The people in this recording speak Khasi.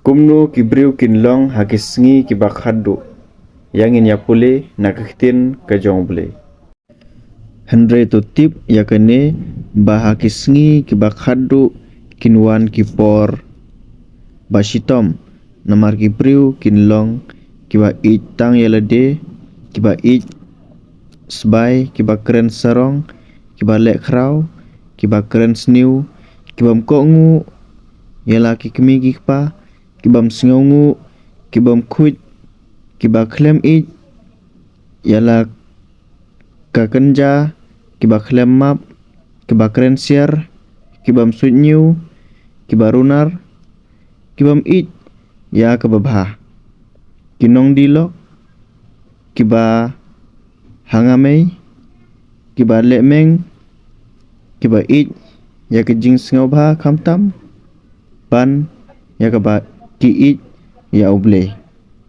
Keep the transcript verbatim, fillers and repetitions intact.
Kumno ki briew kin long ha ki sngi kiba khatduh? Ïa ngin ïa pule na ka ktien ka jong U Blei. Hynrei to tip ïa kane, ba ha ki sngi kiba khatduh kin wan ki por ba shitom, namar ki briew kin long kiba ïeit tang ïa lade, kiba ïeit sbai, kiba kren sarong, kiba leh khraw, kiba kren sniew, kibym kohnguh ïa la ki kmie ki kpa, kibym sngewnguh, kibym khuid, kiba khlem ïeit ïa la ka kynja, kiba khlem map, kiba kren siar, kibym suidñiew, kiba runar, kibym ïeit ïa kaba bha, ki nongdih lok, kiba hangamei, kiba lehmeng, kiba ïeit ïa ka jingsngewbha khamtam ban ïa kaba ki ïeit ïa U Blei.